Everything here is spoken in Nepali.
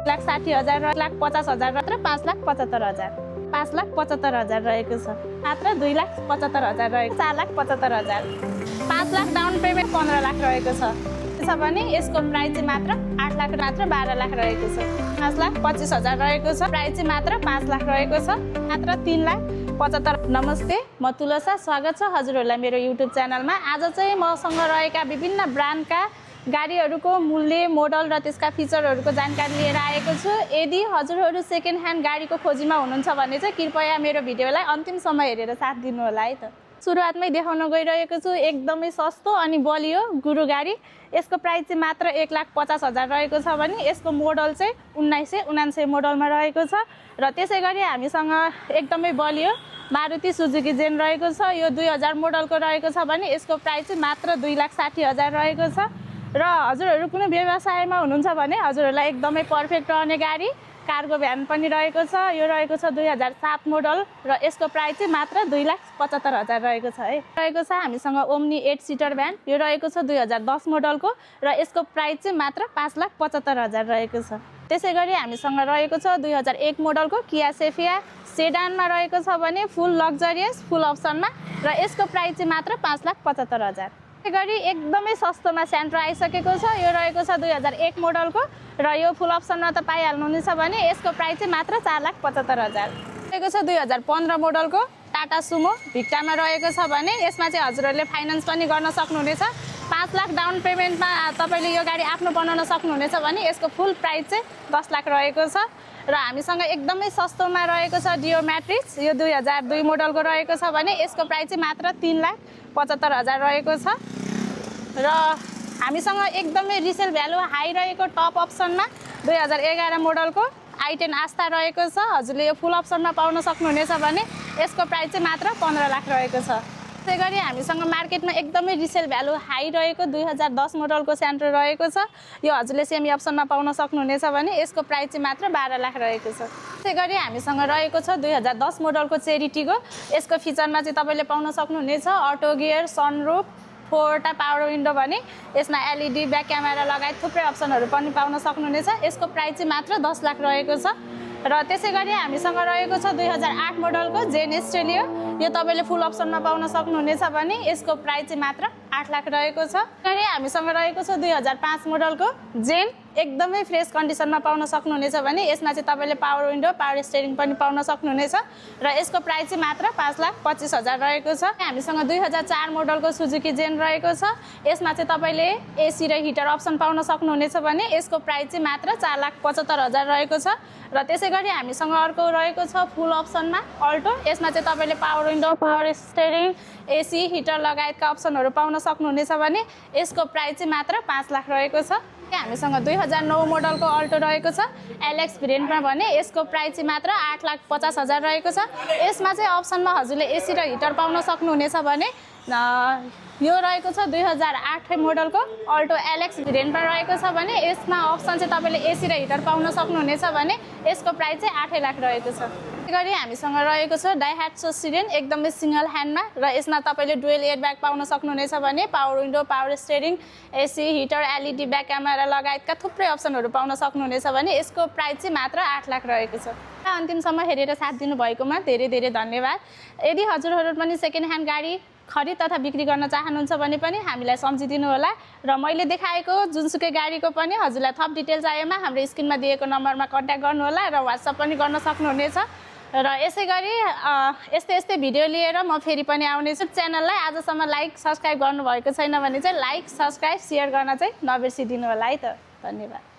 1,60,000 र 1,50,000 मात्र 5,75,000 5,75,000 रहेको छ मात्र 2,75,000 रहेको 4,75,000 5 लाख डाउन पेमेन्ट 15 लाख रहेको छ भने यसको प्राइस चाहिँ मात्र 8 लाख मात्र 12 लाख रहेको छ 5,25,000 रहेको छ प्राइस चाहिँ मात्र 5 लाख रहेको छ मात्र 3,75,000 नमस्ते म तुलसा स्वागत छ हजुरहरूलाई मेरो युट्युब च्यानलमा आज चाहिँ मसँग रहेका विभिन्न ब्रान्डका गाडीहरूको मूल्य मोडल र त्यसका फिचरहरूको जानकारी लिएर आएको छु यदि हजुरहरू सेकेन्ड ह्यान्ड गाडीको खोजीमा हुनुहुन्छ भने चाहिँ कृपया मेरो भिडियोलाई अन्तिमसम्म हेरेर साथ दिनु होला है त सुरुवातमै देखाउन गइरहेको छु एकदमै सस्तो अनि बलियो गुरु गाडी यसको प्राइस चाहिँ मात्र 1,50,000 रहेको छ भने यसको मोडल चाहिँ 1979 मोडलमा रहेको छ र त्यसै गरी हामीसँग एकदमै बलियो मारुति सुजुकी जेन रहेको छ यो 2000 मोडलको रहेको छ भने यसको प्राइस चाहिँ मात्र 2,60,000 रहेको छ र हजुरहरू कुनै व्यवसायमा हुनुहुन्छ भने हजुरहरूलाई एकदमै पर्फेक्ट रहने गाडी कार्गो भ्यान पनि रहेको छ यो रहेको छ 2007 मोडल र यसको प्राइस चाहिँ मात्र 2,75,000 रहेको छ है रहेको छ हामीसँग ओम्नी 8 सिटर भ्यान यो रहेको छ 2010 मोडलको र यसको प्राइस चाहिँ मात्र 5,75,000 रहेको छ त्यसै गरी हामीसँग रहेको छ 2001 मोडलको किया सेफिया सेडानमा रहेको छ भने फुल लग्जरियस फुल अप्सनमा र यसको प्राइस चाहिँ मात्र 5,75,000 गरी एकदमै सस्तोमा सेन्ट्रो आइसकेको छ यो रहेको छ 2001 मोडलको र यो फुल अप्सनमा त पाइहाल्नुहुनेछ भने यसको प्राइस चाहिँ मात्र 4,75,000 रहेको छ 2015 मोडलको टाटा सुमो भिक्टामा रहेको छ भने यसमा चाहिँ हजुरहरूले फाइनान्स पनि गर्न सक्नुहुनेछ 5 लाख डाउन पेमेन्टमा तपाईँले यो गाडी आफ्नो बनाउन सक्नुहुनेछ भने यसको फुल प्राइस चाहिँ 10 लाख रहेको छ र हामीसँग एकदमै सस्तोमा रहेको छ डियो म्याट्रिक्स यो 2002 मोडलको रहेको छ भने यसको प्राइस चाहिँ मात्र 3,75,000 रहेको छ र हामीसँग एकदमै रिसेल भ्यालु हाई रहेको टप अप्सनमा 2011 मोडलको i10 आस्था रहेको छ हजुरले यो फुल अप्सनमा पाउन सक्नुहुनेछ भने यसको प्राइस चाहिँ मात्र 15 लाख रहेको छ त्यसै गरी हामीसँग मार्केटमा एकदमै रिसेल भ्यालु हाई रहेको 2010 मोडलको सेन्ट्रो रहेको छ यो हजुरले सेमी अप्सनमा पाउन सक्नुहुनेछ भने यसको प्राइस चाहिँ मात्र 12 लाख रहेको छ त्यसै गरी हामीसँग रहेको छ 2010 मोडलको चेरिटीको यसको फिचरमा चाहिँ तपाईँले पाउन सक्नुहुनेछ अटो गियर सनरुफ 4वटा पावर विन्डो भने यसमा एलइडी ब्याक क्यामेरा लगायत थुप्रै अप्सनहरू पनि पाउन सक्नुहुनेछ यसको प्राइस चाहिँ मात्र 10 लाख रहेको छ र त्यसै गरी हामीसँग रहेको छ 2008 मोडलको जेन एस्ट्रेलियो यो तपाईँले फुल अप्सनमा पाउन सक्नुहुनेछ भने यसको प्राइस चाहिँ मात्र 8 लाख रहेको छ अनि हामीसँग रहेको छ 2005 मोडलको जेन एकदमै फ्रेस कन्डिसनमा पाउन सक्नुहुनेछ भने यसमा चाहिँ तपाईँले पावर विन्डो पावर स्टियरिङ पनि पाउन सक्नुहुनेछ र यसको प्राइस चाहिँ मात्र 5,25,000 रहेको छ हामीसँग 2004 मोडलको सुजुकी जेन रहेको छ यसमा चाहिँ तपाईँले एसी र हिटर अप्सन पाउन सक्नुहुनेछ भने यसको प्राइस चाहिँ मात्र 4,75,000 रहेको छ र त्यसै गरी हामीसँग अर्को रहेको छ फुल अप्सनमा अल्टो यसमा चाहिँ तपाईँले power window power steering AC heater लगायतका अप्सनहरू पाउन सक्नुहुनेछ भने यसको प्राइस चाहिँ मात्र 5 लाख रहेको छ हामीसँग 2009 मोडलको अल्टो रहेको छ एलएक्स भेरिएन्टमा भने यसको प्राइस चाहिँ मात्र 8,50,000 रहेको छ यसमा चाहिँ अप्सनमा हजुरले एसी र हिटर पाउन सक्नुहुनेछ भने यो रहेको छ 2008 मोडलको अल्टो एलएक्स भेरिएन्टमा रहेको छ भने यसमा अप्सन चाहिँ तपाईँले एसी र हिटर पाउन सक्नुहुनेछ भने यसको प्राइस चाहिँ 8 लाख रहेको छ गरी हामीसँग रहेको छ डाइहाट्सो सिरेन एकदमै सिंगल ह्यान्डमा र यसमा तपाईँले डुएल एयरब्याग पाउन सक्नुहुनेछ भने power window power steering AC heater LED back camera लगायतका थुप्रै अप्सनहरू पाउन सक्नुहुनेछ भने यसको प्राइस चाहिँ मात्र 8 लाख रहेको छ अन्तिमसम्म हेरेर साथ दिनुभएकोमा धेरै धेरै धन्यवाद यदि हजुरहरू पनि सेकेन्ड ह्यान्ड गाडी खरिद तथा बिक्री गर्न चाहनुहुन्छ भने पनि हामीलाई सम्झिदिनु होला र मैले देखाएको जुनसुकै गाडीको पनि हजुरलाई थप डिटेल चाहिएमा हाम्रो स्क्रिनमा दिएको नम्बरमा कन्ट्याक्ट गर्नु होला र व्हाट्सएप पनि गर्न सक्नुहुनेछ र यसै गरी यस्तै भिडियो लिएर म फेरि पनि आउनेछु च्यानललाई आजसम्म लाइक सब्स्क्राइब गर्नुभएको छैन भने चाहिँ लाइक सब्स्क्राइब सेयर गर्न चाहिँ नबिर्सिदिनु होला है त धन्यवाद